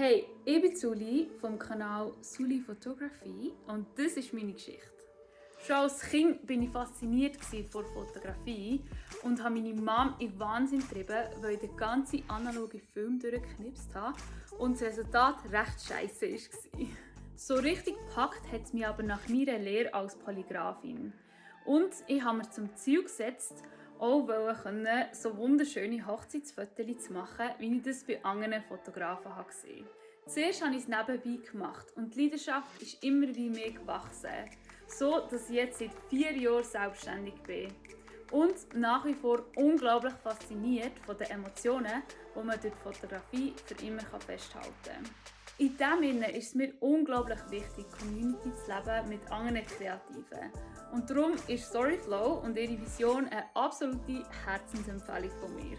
Hey, ich bin Suli vom Kanal Suli Photography und das ist meine Geschichte. Schon als Kind war ich fasziniert von Fotografie und habe meine Mom in Wahnsinn getrieben, weil ich den ganzen analogen Film durchgeknipst habe und das Resultat recht scheisse war. So richtig gepackt hat es mich aber nach meiner Lehre als Polygrafin. Und ich habe mir zum Ziel gesetzt, auch so wunderschöne Hochzeitsfotos zu machen, wie ich das bei anderen Fotografen gesehen habe. Zuerst habe ich es nebenbei gemacht und die Leidenschaft ist immer wie mehr gewachsen, so dass ich jetzt seit 4 Jahren selbstständig bin. Und nach wie vor unglaublich fasziniert von den Emotionen, die man durch die Fotografie für immer festhalten kann. In diesem Sinne ist es mir unglaublich wichtig, Community zu leben mit anderen Kreativen. Und darum ist Storyflow und ihre Vision eine absolute Herzensempfehlung von mir.